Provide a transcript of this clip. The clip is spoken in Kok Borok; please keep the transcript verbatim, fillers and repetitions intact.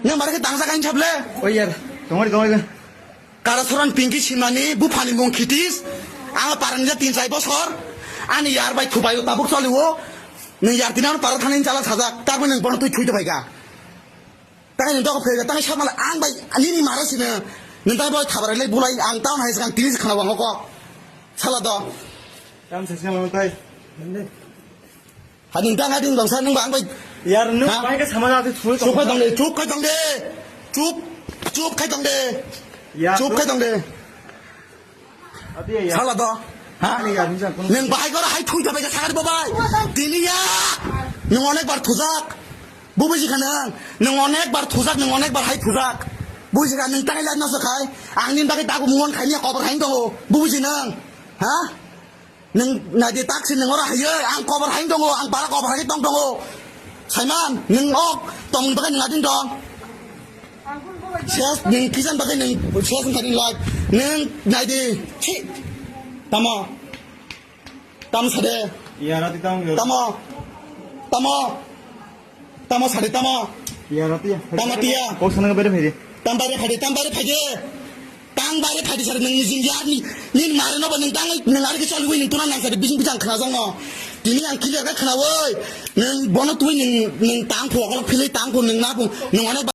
Nang mare ke tangsa kain chaple. Oi yar, tongori tongori. Kara soran pinki simani buphani mung khitis. Ang parang ja tin chai bosor. Ani yar bai thubai tabuk choli o. Nang yar tinan para thanin chala sajak. Tarmani nang bono tui thui thui ka. Tangai nang dok phega tangai samala ang bai nini mara sina. Nang tai bai thabarai lai bulai ang taun hai sang tinis khana wango ko. Sala do. Tam sesnya mau tai. Hading tang hading bangsa nang bang bai. Yar nung ha? Bai ka sama jati thung. Chup khai tong de, chup khai tong de. Chup, chup khai tong de. Yar chup khai tong de. Ati ya. Sala do. Ha? Ani yar hinjang kun. Nang bai gora hai thui thui ka sakari babai. Tini ya. Nang onek bar thujak. Bubuji kha nang. Nang onek bar thujak, nang onek bar hai thujak. Buji kha nang tangai lai naso khai. Ang nin bagai dagu muon khai ni kobar hai tongo. Bubuji nang. Ha? Nung naidi taksi nung oro hayo, ang kobar hai tongo, ang bara kobar hai tong tongo. Saiman, nung ok, tong bagai nung adin tong. Sias, nung kisan bagai nung, sias nung tadi loi. Nung naidi, chi. Tamo. Tam sade. Iya, rati tamo. Tamo. Tamo. Tamo sari tamo. Iya, rati ya. Tamo tiya. Kok sana ke bere phai de. Tam bare phai de, tam bare phai de. Tam bare phai de sari nang nijing ya ni, ni mare no ba nang tang nang ari ke chali wai nang tuna nang sari bising bisang khna jang no. Tini ang clear ka khna wai. Nang bono tui nang, nang tang phu ko philai tang phu nang na phu. Nang ano